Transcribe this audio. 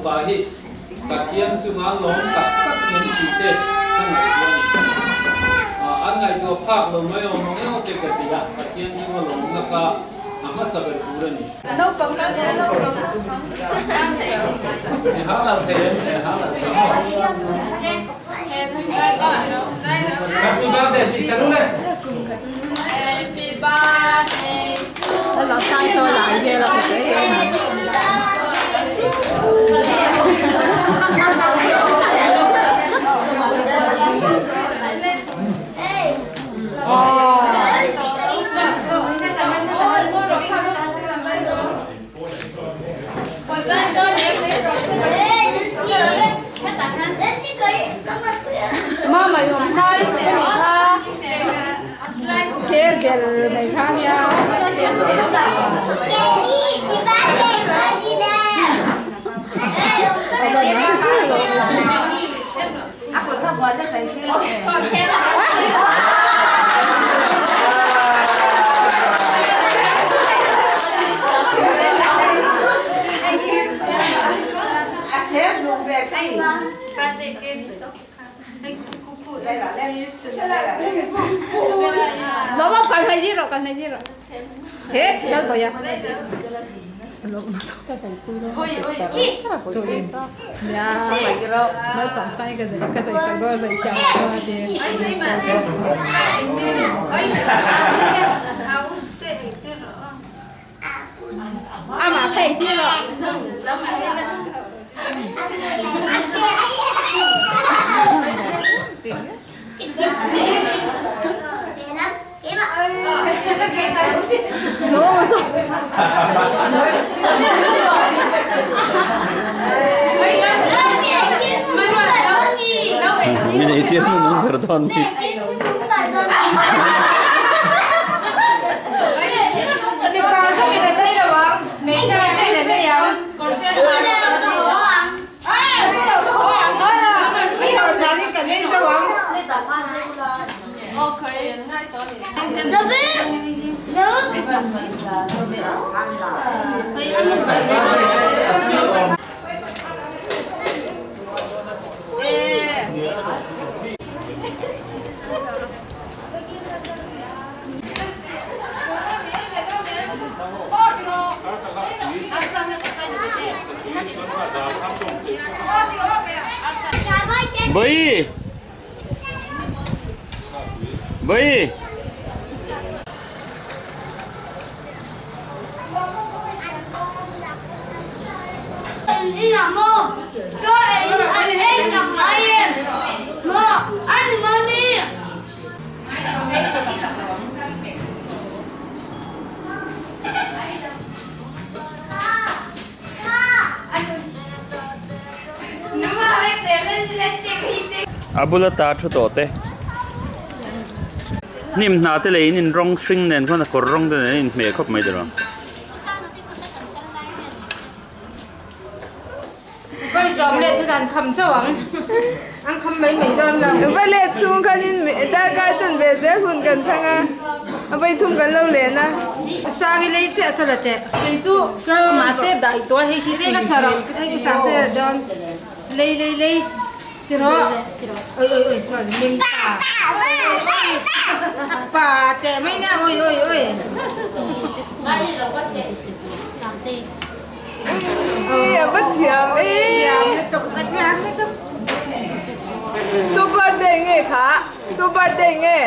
nupa hi Pathian chunga lawm tak tak em tih te ka ngaihtuah a ni. An ngaihtuah phak lo mai awm ang emaw te ka ti a, Pathian chunga lawmna kha a hmasa ber tur a ni. I hal lo thei em? I hal lo thei maw? Happy birthday tih sa lul e. Min ei tir hnu nung ber dawn mi. Bawihi! Bawihi! A bula ta thu tawh te hnim hna te leh in in rawng hring nen khuan a kawr rawng te nen a inhmeh khawp mai tiraw. Va let chhung khanin darkar chan ve zel hun kan thang a, a vawi thum kan lo len a. A va thiam e Tu birthday nge kha tu birthday nge